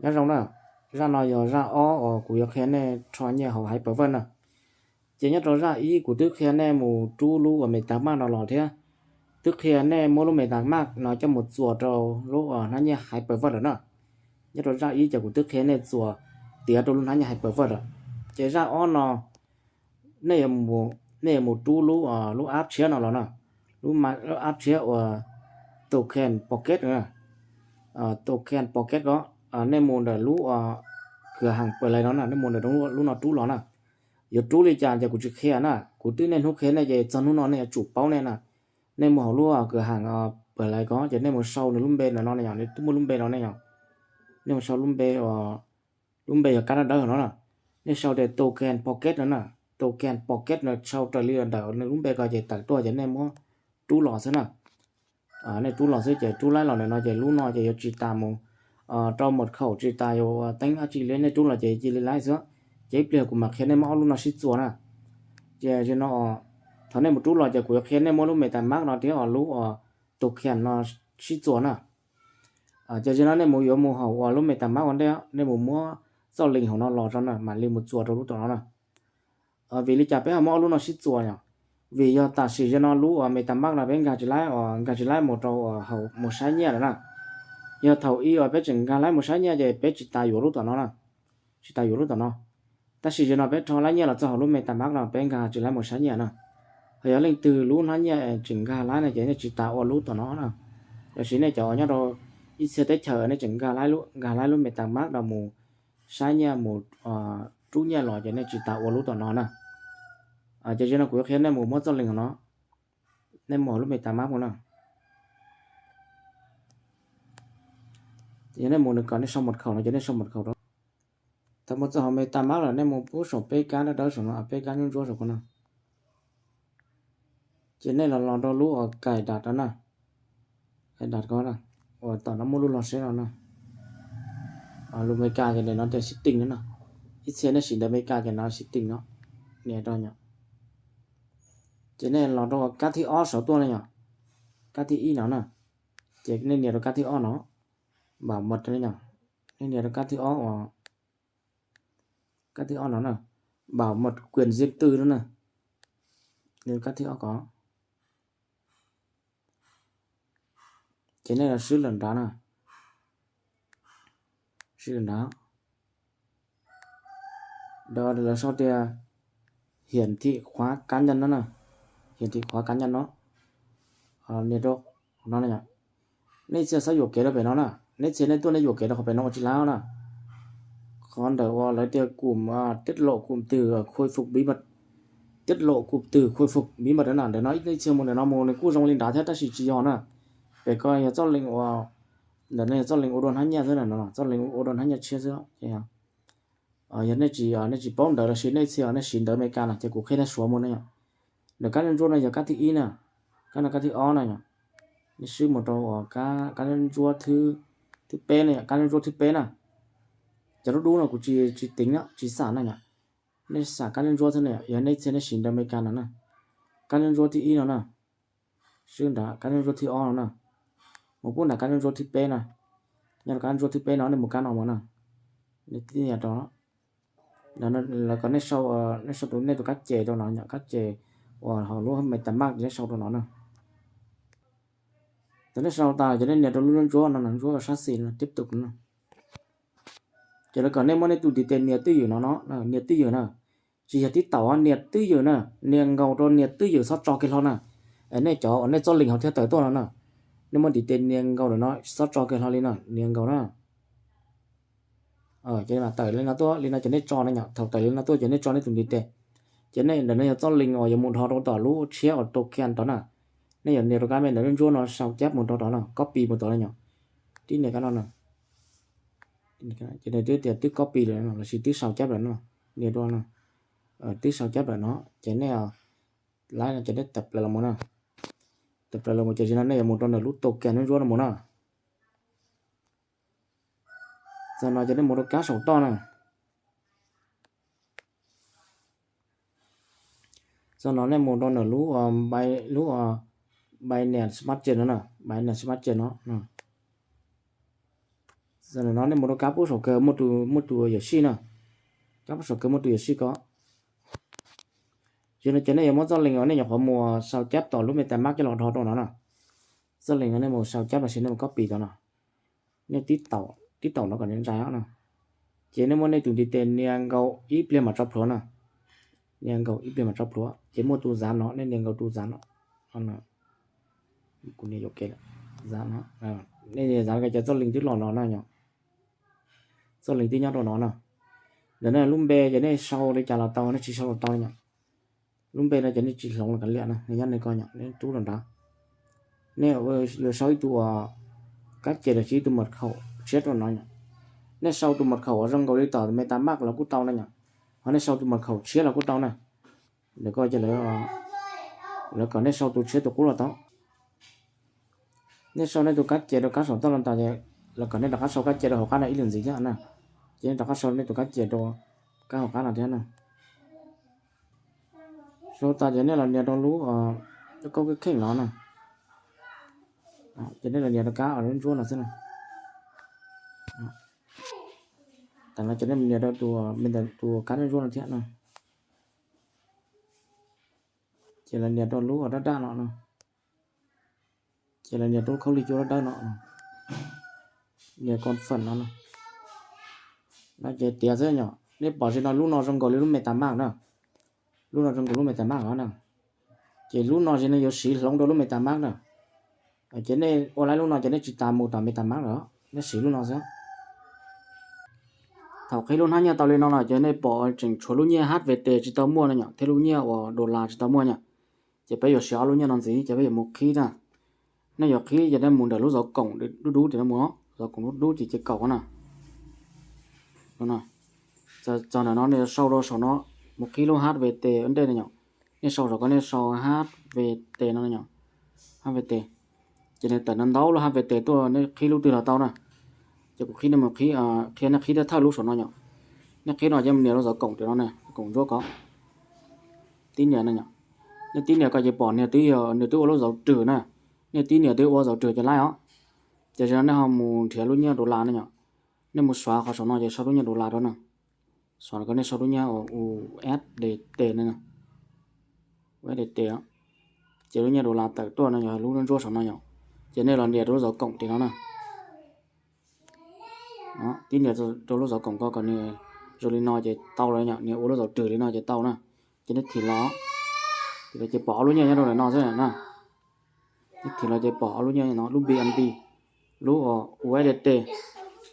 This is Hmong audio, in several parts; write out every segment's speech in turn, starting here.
Nyob zoo na, zaj no yog zaj ob uas kuv yuav qhia nej rho nyiaj hauv Hyperverse na. Ces nyob rau zaj ib kuv twb qhia nej mus rub lub uas MetaMask no los thiab, twb qhia nej muab lub MetaMask no coj mus txuas rau lub hnab nyiaj Hyperverse lawm na. Nyob rau zaj ib ces kuv twb qhia nej txuas tiav rau lub hnab nyiaj Hyperverse lawm. Ces zaj ob no nej yuav mus rub lub, lub app tshiab no los na, lub app tshiab uas Token Pocket, Token Pocket ko, nej mus ntawm lub kws haas Play no na, nej mus ntawm lub no rub los na. Yuav rub li cas ces kuv tsis qhia na, kuv twb niaj hnub qhia nej ces txog hnub no nej yuav tsum paub nej na. Nej mus hauv lub kws haas Play ko ces nej mus sau nws lub npe ntawm no ne yom, nws twb muaj lub npe no ne yom. Nej mus sau lub npe, lub npe yog kab dawb dawb no na. Nej sau tias Token Pocket no na, Token Pocket no sau raws li ntawm nws lub npe ko ces tawm tuaj ces nej muab rub los xwb na. Nej rub los xwb ces rub laib los ntawm no ces lub no ces yuav tsis tas mus rau mật khẩu, tsis tas yuav teeb dab tsi li, nej rub los ces cia li laib xwb. Ces ib pliag kuv mam qhia nej muab ob lub no sib txuas na. Ces no, thaum nej mus rub los ces kuv yuav qhia nej muab lub MetaMask no thiab lub Token no sib txuas na. Ces no nej mus yuav mus hauv uas lub MetaMask ua ntej, nej mus muab txoj link hauv no los rau na mam li mus txuas rau lub tom no na. Vim li cas peb ho muab ob lub no sib txuas yom? Vim yog tam sim no lub uas MetaMask no peb nkag tsis laib, nkag tsis laib mus rau hauv mus saib nyiaj lawm na. Yog thaum ub uas peb tseem nkag laib mus saib nyiaj ces peb tsis tas yuav lub tom no na, tsis tas yuav lub tom no. Tab sis no peb rho laib nyiaj los txog hauv lub MetaMask no peb nkag tsis laib mus saib nyiaj na. Ho yog leej twg lub hnab nyiaj tseem nkag laib no ces nej tsis tas ua lub tom no na. Los sis nej cov nyob rau ib txhia teb chaws nej tseem nkag laib lub MetaMask no mus saib nyiaj mus rub nyiaj los ces nej tsis tas ua lub tom no na. Ces no kuv yuav qhia nej mus muab txoj link no, nej mus hauv lub MetaMask mus na. Ces yog nej mus nws kom nej sau mật khẩu no ces nej sau mật khẩu rau. Thaum mus txog hauv MetaMask lawm nej mus pub saum peb kab dawb dawb saum no, peb kab ntsuab ntsuab saum ko no. Ces nej los los rau lub uas cài đặt no na, cài đặt ko na, uas tom no muaj lub log seb no na. Lus Amelikas ces ntawm no tias setting no na. Ib txhia nej siv ntawv Amelikas ces no setting no, nias rau yom. Ces nej los rau kab thib ob saud tuaj ne yom, kab thib ib no na. Ces nej nias rau kab thib ob no, bảo mật no yom. Nej nias rau kab thib ob uas, kab thib ob no na, bảo mật quyền riêng tư no na. Nias kab thib ob ko. Ces nej los swb lawm nrad na, swb lawm nrad. Lawv sau tias hiển thị khóa cá nhân no na, hiển thị khóa cá nhân no. Nias rau no, nej txhia xav yuam kev rau pem no na, nej txhia nej tuaj nej yuam kev rau qhov pem no ua tsis laib na. Qhov ntawm uas lawv tias cụm, tiết lộ cụm từ khôi phục bí mật, tiết lộ cụm từ khôi phục bí mật na, ntawm no nej txhia mus ntawm no mus nws kuj zoo li nrad thiab tab sis tsis yog na. Pem ko yog txoj link uas, ntawm no yog txoj link ua dua hnab nyiaj xwb na, txoj link ua dua hnab nyiaj tshiab xwb. Yog nej tsis, nej tsis paub ntawv los sis nej txhia nej siv ntawv Amelikas no ces kuv qhia nej suav mus na yom. Ntawm kab ntsuab ntsuab no yog kab thib ib na, kab no kab thib ob na yom. Nej swb mus rau uas kab ntsuab ntsuab thib peb na yom, kab ntsuab ntsuab thib peb na. Cov dub dub no kuv tsis, tsis teev na, tsis xam na yom. Nej xam kab ntsuab ntsuab xwb na yom, yog nej txhia nej siv ntawv Amelikas no na. Kab ntsuab ntsuab thib ib no na, swb nrad kab ntsuab ntsuab thib ob no na. Mus pub nram kab ntsuab ntsuab thib peb na. Nyob rau kab ntsuab ntsuab thib peb no nej mus kab no mus na. Nej tib nias rau, lawv kom nej sau, nej sau tus, nej tus kab ces rau no, kab ces uas hauv lub MetaMask ces nej sau rau no na. Thaum nej sau tas ces nej nias rau lub ntsuab ntsuab no, ntsuab sab xis no, tiếp tục no. Ces lawv kom nej muab nej tus ntiv tes nias twj ywm no no, nias twj ywm na. Tsis yog tib taum, nias twj ywm na, nias nkaus rau nias twj ywm xob tso kiag hlo na. Nej cov uas nej txoj link hauv thiaj tawm tuaj no na. Nej muab ntiv tes nias nkaus ntawm no xob tso kiag hlo li no, nias nkaus na. Ces tawm li no tuaj li no ces nej tso na yom, thaum tawm li no tuaj ces nej tso nej tus ntiv tes. Ces nej ntawm no yog txoj link uas yuav mus nrho rau tom lub tshiab uas token tod na. Nej yuav nias rau kab me ntawv ntsuab no sau cab mus rau tod no, copy mus tod na yom. Tib nias kab no na. Ces nws twb tias twb copy lawm no los sis twb sau cab lawm no, nias rau no, twb sau cab lawm no. Ces nej laib no ces nej tawm plaws los mus na. Tawm plaws los mus ces tsis no nej yuav mus rau ntawm lub token ntsuab ntsuab no mus na. Txog no ces nej mus rau kab saum toj na. Txog no nej mus rau ntawm lub, lub Binance Smart Chain no na, Binance Smart Chain no. Tam sim no nej mus rau kab pub saum kawg muaj tus, muaj tus yuam sij na. Kab pub saum kawg muaj tus yuam sij ko. Ces no ces nej yuav muab txoj link uas nej nyuam qhuav mus sau cab tom lub MetaMask coj los dhos rau no na. Txoj link no nej mus sau cab los sis nej mus copy tau no. Nej tib taum, tib taum no kom nws ntsais no. Ces nej muab nej tus ntiv tes nias nkaus ib pliag mam tso plhuav na. Nias nkaus ib pliag mam tso plhuav ces muaj tus zav no, nej nias nkaus tus zav no. Kuv nias yuam kev, zav no. Nej nias zav no ces txoj link twb los no na yom. Txoj link twb nyob rau no na. Ntawm no lub npe ces nej sau li cas los tau, nej tsis sau los tau yom. Lub npe no ces nej tsis hloov los kav liam na, nyob nej ko yom, nej rub rau nrad. Nej yuav sau ib tug kab ces los sis ib tug mật khẩu tshiab rau no yom. Nej sau tus mật khẩu uas zoo nkaus li tom MetaMask los kuj tau na yom. Ho nej sau tus mật khẩu tshiab los kuj tau na. Ntawm ko ces lawv kom nej sau tus tshiab tus qub los tau. Nej sau nej tus kab ces rau kab saum toj los ntawd ces lawv kom nej rov qab sau kab ces rau hauv qab no ib lwm ntxiv thiab na. Ces nej rov qab sau nej tus kab ces rau kab hauv qab no thiab na. Sau tas ces nej los nias rau lub, lub kaub kheej no na. Ces nej los nias rau kab ntsuab no xwb na. Tam no ces nej nias rau tus, tus kab ntsuab no thiab na. Ces los nias rau lub daj daj no na. Ces los nias rau lub khaub lig cuab dawb dawb no, nias confirm no na. No ces tiav xwb yom, nej pom tsis no lub no zoo nkaus li lub MetaMask na. Lub no zoo nkaus lub MetaMask os na. Ces lub no ces nej yuav siv hloov rau lub MetaMask na. Ces nej ua lawm lub no ces nej tsis tas mus tom MetaMask lawm, nej siv lub no xwb. Thaum qhib lub hnab nyiaj tau li no lawm ces nej pom tseem tshuav lub nyiaj H V T tsis tau muaj no yom, thiab lub nyiaj uas dollar tsis tau muaj yom. Ces peb yuav siv ob lub nyiaj no ntxiv ces peb yuav mus qhib na. Nej yuav qhib ces nej mus ntawm lub zov koom dub dub tim no mus, zov koom dub dub ces ces kaum na. Txog ntawm no nej yuav sau rau saum no, mus qhib lub H V T ua ntej no yom. Nej sau saum ko nej sau H V T no yom, H V T. Ces nws tawm ntau ntau lub H V T tuaj, nej qhib lub twg los tau na. Ces kuv qhib, nej mus qhib, qhia nej qhib thawj thawj lub saum no yom. Nej qhib no ces mus nias rau zov koom tim no na, koom ntsuab ko. Tib nias no yom. Nej tib nias ko ces pom nws twb, nws twb ua lub zauv rwg na. Nej tib nias twb ua zauv rwg ces laib os. Ces zaum no nej ho mus nrhiav lub nyiaj dollar no yom. Nej mus xuav qhov saum no ces sau lub nyiaj dollar rau na. Xuav ko nej sau lub nyiaj U S D T no, U S D T. Ces lub nyiaj dollar tawm tuaj no yog lub ntsuab saum no yom. Ces nej los nias rau lub zov koom tim no na. Tib nias rau lub zov koom ko kom nws zoo li no ces tau lawm yom, nws ua lub zauv rwg li no ces tau na. Ces nej thim los, thim los ces pom ob lub nyiaj nyob rau ntawm no xwb na. Nej thim los ces pom ob lub nyiaj no, lub B N B, lub U S D T,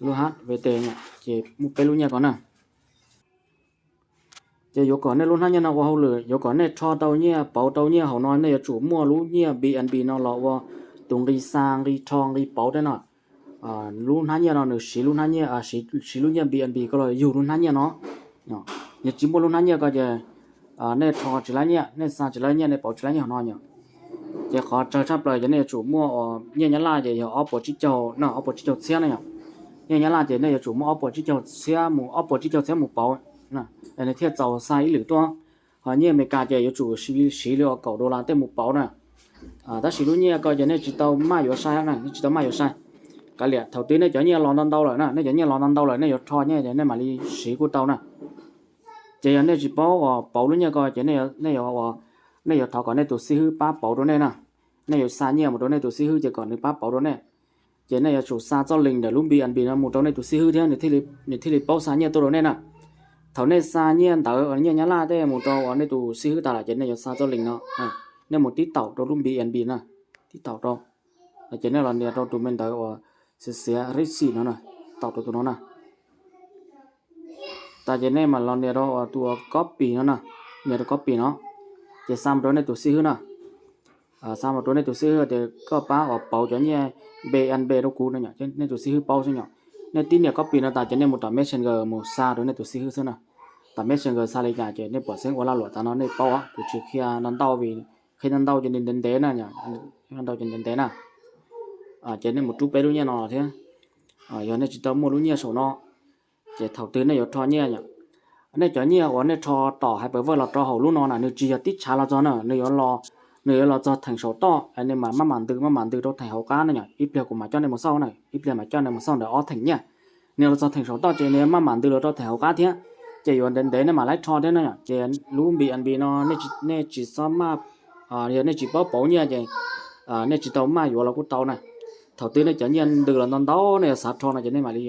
lub H V T yom, ces muaj peb lub nyiaj ko na. Ces yuav kom nej lub hnab nyiaj no ua hauj lwm, yuav kom nej rho tau nyiaj, pauv tau nyiaj hauv no nej yuav tsum muaj lub nyiaj B N B no los ua tus nqi xa, nqi rho, nqi pauv thiab no. Lub hnab nyiaj no nws siv lub hnab nyiaj, siv lub nyiaj B N B ko los yug lub hnab nyiaj no. Yog tsis muaj lub hnab nyiaj ko ces nej rho tsis laib nyiaj, nej xa tsis laib nyiaj, nej pauv tsis laib nyiaj hauv no yom. Ces qhov tsawg tshaj plaws ces nej yuav tsum muaj nyiaj Nyab Laj ces yog ob puas tsib caug no, ob puas tsib caug txhiab na yom. Nyiaj Nyab Laj ces nej yuav tsum muaj ob puas tsib caug txhiab mus, ob puas tsib caug txhiab mus pauv, nws thiaj txaus xa ib lwm tuaj. Ho nyiaj Amelikas ces yuav tsum siv li uas kaum dollar tej mus pauv na. Tab sis lub nyiaj ko ces nej tsis tau maj yuav sai na, nej tsis tau maj yuav sai. Kav liam, thaum twg nej cov nyiaj los ntau ntau lawm na, nej cov nyiaj los ntau ntau lawm nej yuav rho nyiaj ces nej mam li siv kuj tau na. Ces yog nej tsis paub uas pauv lub nyiaj ko ces nej yuav, nej yuav thov kom nej tus xib hwb pab pauv rau nej na. Nej yuav xa nyiaj mus rau nej tus xib hwb ces kom nws pab pauv rau nej. Ces nej yuav tsum xa txoj link ntawm lub B N B no mus rau nej tus xib hwb thiab nws thiaj li paub xa nyiaj tuaj rau nej na. Thaum nej xa nyiaj ntawd, nyiaj Nyab Laj tej mus rau uas nej tus xib hwb tas lawm ces nej yuav xa txoj link no, nej mus tib taum rau lub B N B na, tib taum rau. Ces nej los nias rau tus me ntawv uas xiav xiav receipt no na, taum rau tus no na. Tas ces nej mam los nias rau tus uas copy no na, nias rau copy no, ces xa mus rau nej tus xib hwb na. Xa mus rau nej tus xib hwb tias koj pab uas pauv cov nyiaj B N B rau kuv no yom, nej tus xib hwb paub xwb yom. Nej tib nias copy no tas ces nej mus tom Messenger mus xa rau nej tus xib hwb xwb na. Tom Messenger xa li cas ces nej pom xeeb ua lag luam tas no nej paub, kuv tsis qhia ntau ntau vim qhia ntau ntau ces nws ntev ntev na, ntau ces ntev ntev na. Ces nej mus rub peb lub nyiaj no thiab. Yog nej tsis tau muaj lub nyiaj saum no, ces thaum twg nej yuav rho nyiaj yom, nej cov nyiaj uas nej rho tom Hyperverse los rau hauv lub no na nws tsis yog tib tshav los txog na, nws yuav los, nws yuav los txog theem saum toj, nej mam maj mam ntws maj mam ntws rau theem hauv qab na yom. Ib pliag kuv mam coj nej mus xauj na, ib pliag mam coj nej mus xauj ntawm ob theem nyiaj. Nias los txog theem saum toj ces nws yuav maj mam ntws los rau theem hauv qab thiab, ces yuav ntev ntev nej mam laib rho thiab na yom. Ces lub B N B no nej tsis txhob maj, yog nej tsis paub pauv nyiaj ces nej tsis tau maj yuav los kuj tau na. Thaum twg nej cov nyiaj ntws los ntau ntau nej yuav xav rho no ces nej mam li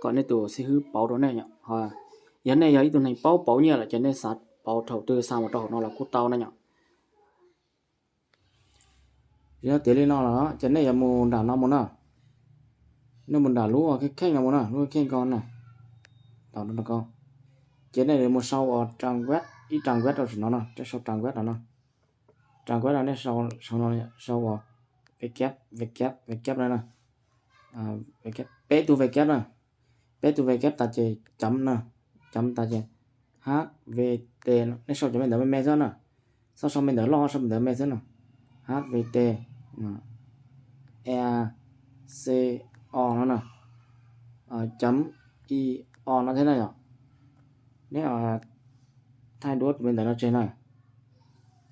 kom nej tus xib hwb pauv rau nej. Yog nej yog ib tug neeg paub pauv nyiaj lawm ces nej xav pauv thaum twg xa mus rau hauv no los kuj tau na yom. Yog tias li no los ces nej yuav mus nram no mus na. Nej mus nram lub kheej kheej no mus na, lub kheej ko na. Ces nej yuav mus sau ua trang web, ib trang web rau saum no no, sau trang web no no. Trang web no nej sau, sau no, sau ua web, web, web no na. Peb tug web na. Peb tug web tas ces chấm na, chấm tas ces H V T, nej sau cov me ntawv me me xwb na. Txhob sau me ntawv loj, sau me ntawv me xwb na. H V T, E A C O no na, chấm I O no thiab na yom. Neb thaij duab tus me ntawv no tseg na.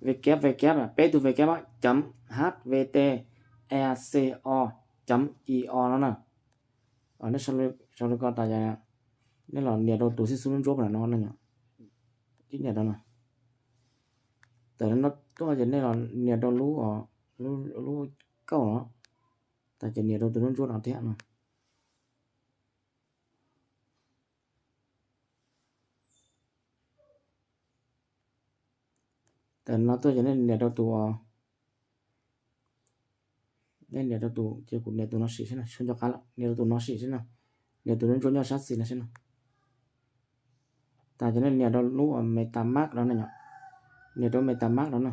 W W, peb tug W, chấm H V T E A C O chấm I O no na. Neb sau li ko tas ces neb los nias rau tus xib xub ntsuab ntsuab no no, tib nias rau no. Tawm no tuaj ces nej los nias rau lub, lub kauj no, tas ces nias rau tus ntsuab ntsuab no thiab no. Tawm no tuaj ces nej nias rau tus, nej nias rau tus, ces kuv nias tus no sim seb na, sab nco qab lawm, nias rau tus no sim seb na, nias tus ntsuab ntsuab nyob sab xis no seb na. Tas ces nej nias rau lub MetaMask no na yom, nias rau MetaMask no na,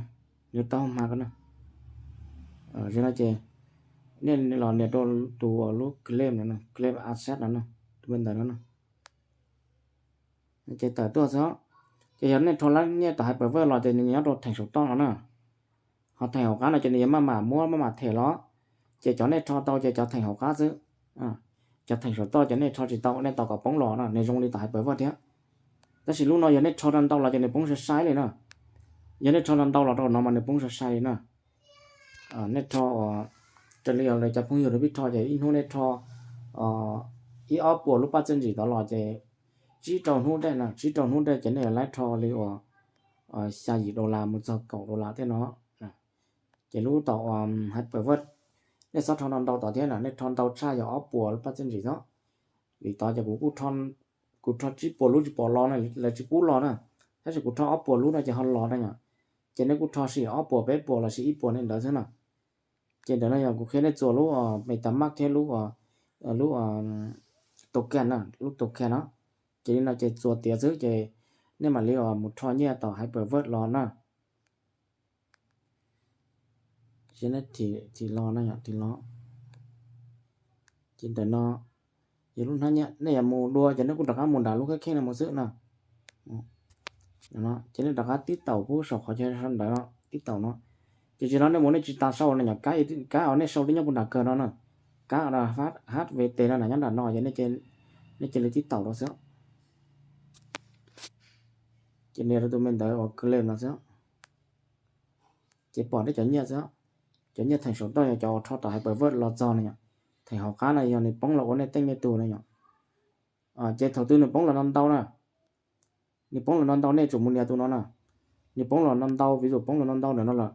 nias tau hma ko na. Tam no ces nej los nias rau tus lub claim no, claim asset no na, tus me ntawv no na. Ces tawm tuaj xwb. Ces yog nej rho lab nyiaj tom Hyperverse los ces nws nyob rau theem saum toj no na. Ho theem hauv qab no ces nws yuav maj mam muab maj mam them los. Ces cov nej rho tau ces cov theem hauv qab xwb. Cov theem saum toj ces nej rho tsis tau, nej tos kom poob los no, nws zoo li tom Hyperverse thiab. Tab sis lub no yog nej rho ntau los ces nws poob sai sai li na. Yog nej rho ntau los rau no mas nws poob sai sai li na. Nej rho, raws li cov phooj ywg lawv pib rho ces ib hnub nej rho ib ob puas lub paj txiaj ntsim tod los ces tsib rau hnub dej na, tsib rau hnub dej ces nej yuav laib rho li uas xya yim dollar mus txog kaum dollar tej no. Ces lub tom Hyperverse nej txhob rho ntau ntau tod thiab na, nej rho ntau tshaj yog ob puas lub paj txiaj ntsim xwb. Vim tod ces kuv kuj, kuv rho tsib puas lub tsis pom los na, lawv tsis pub los na. Tab sis kuv rho ob puas lub no ces ho los na yom. Ces nej kuj rho sim ob puas peb puas los sis ib puas nej ntawd xwb na. Ces ntawm no yog kuv qhia nej txuas lub MetaMask thiab lub, lub token na, lub token no. Ces li no ces txuas tiav xwb ces nej mam li mus rho nyiaj tom Hyperverse los na. Ces nej thim los na, thim los. Ces ntawm no yog lub hnab nyiaj, nej yuav mus dua ces nej kuj rov qab mus nram lub kheej kheej no mus xwb na. Ces nej rov qab tib taum pub saum qhov chaw sau ntawv no, tib taum no. Ces tsis no nej mus nej tsis tas sau na yom, kab uas nej sau twb nyob puag nram kawg no na. Kab H V T no na nyob nram no ces nej cia li tib taum rau xwb. Ces nias rau tus me ntawv uas claim no xwb. Ces pom nej cov nyiaj xwb. Cov nyiaj theem saum toj yog cov uas rho tom Hyperverse los txog no yom. Theem hauv qab no yog nws poob los ua nej tej nyiaj tus no yom. Ces thaum twg nws poob los no ntau na, nws poob los no ntau nej tsum mus nias tus no na. Nws poob los no ntau, vis tus poob los no ntau ntawm no lawm,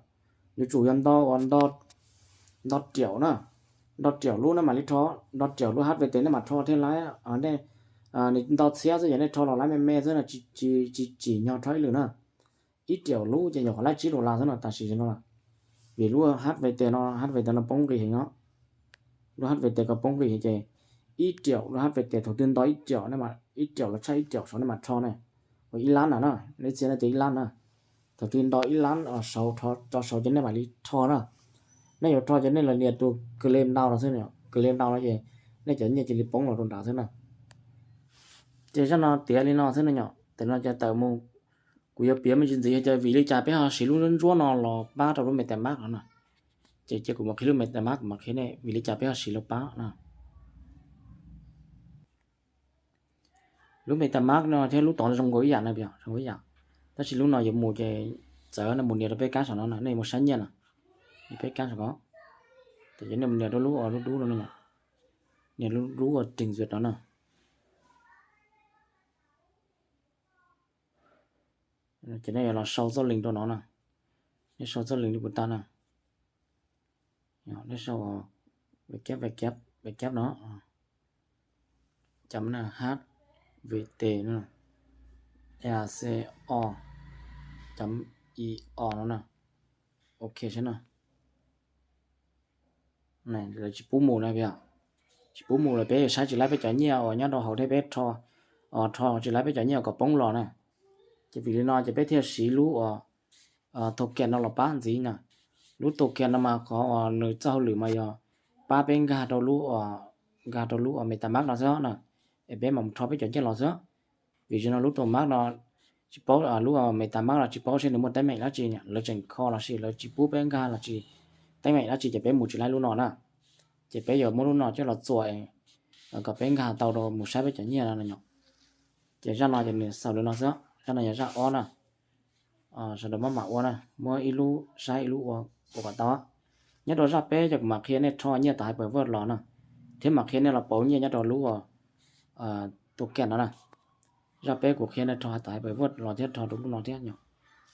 yuav tsum yog ntau uas nto riaum na, nto riaum lub nej mam li rho, nto riaum lub H V T nej mam rho thiaj laib. Nws nto txhiab xwb ces nej rho los laib me me xwb no, tsis tsim nyog rho ib lwm na. Ib riaum lub ces nyuam qhuav laib tsib dollar xwb no tam sim no. Vim lub H V T no, H V T no poob nqis heev os. Lub H V T ko poob nqis heev ces ib riaum lub H V T, thaum twg nto ib riaum, ib riaum los tshaj ib riaum saud nej mam rho na. Uas ib lab na no, nej txhiab no ces ib lab na. Thaum twg nto ib lab saud, rho rau saud ces nej mam li rho na. Nej yuav rho ces nej los nias tus claim now no xwb, claim now no ces nej cov nyiaj cia li poob los rau nrad xwb na. Ces zaj no tiav li no xwb no yom, tam no ces tawm mus. Kuv yuav piav me ntsis ntxiv yog tias vim li cas peb ho siv lub ntsuab ntsuab no los pab rau lub MetaMask no na. Ces cia kuv mam qhia lub MetaMask, kuv mam qhia nej vim li cas peb ho siv los pab na. Lub MetaMask no thiab lub tod no zoo nkaus ib yam na, zoo nkaus ib yam. Tab sis lub no yuav mus ces txawm nej mus nias rau peb kab saum no na, nej mus saib nyiaj na, nias peb kab saum ko. Ces nej mus nias rau lub, lub dub no, nias lub dub uas trình duyệt no na. Ces nej yuav los sau txoj link rau no na. Nej sau txoj link li puas tag na. Nej sau www no, cov hvt, vt, ac o, cov i o no na. Ok seb na. Lawv tsis pub mus na, tsis pub mus lawm peb yuav saib tsis laib peb cov nyiaj uas nyob rau hauv thiab peb rho, rho tsis laib peb cov nyiaj kom poob los na. Ces vim li no ces peb thiaj siv lub uas token no los pab ntxiv na. Lub token no mas qhov uas nws txoj hauj lwm mas yog pab peb nkag rau lub, nkag rau lub uas MetaMask no xwb na. Es peb mam rho peb cov nyiaj los xwb. Vim li no lub token no tsis paub, lub MetaMask no tsis paub seb nws muaj teeb meem dab tsi, lawv tseem kho los sis lawv tsis pub peb nkag los sis teeb meem dab tsi ces peb mus tsis laib lub no na. Ces peb yuav muab lub no coj los txuas kom peb nkag tau rau mus saib peb cov nyiaj no. Ces zaj no ces nws xaus li no xwb, zaj no yog zaj ob na. Sawv daws maj mam ua na, muab ib lub saib ib lub ua, ua kom tau. Nyob rau zaj peb ces kuv mam qhia nej rho nyiaj tom Hyperverse los na, thiab mam qhia nej los pauv nyiaj nyob rau lub token no na. Zaj peb kuv qhia nej rho tom Hyperverse los thiab rho rau lub no thiab,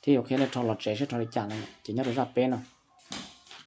thiab yuav qhia nej rho los tsev seb rho li cas no ces nyob rau zaj peb na.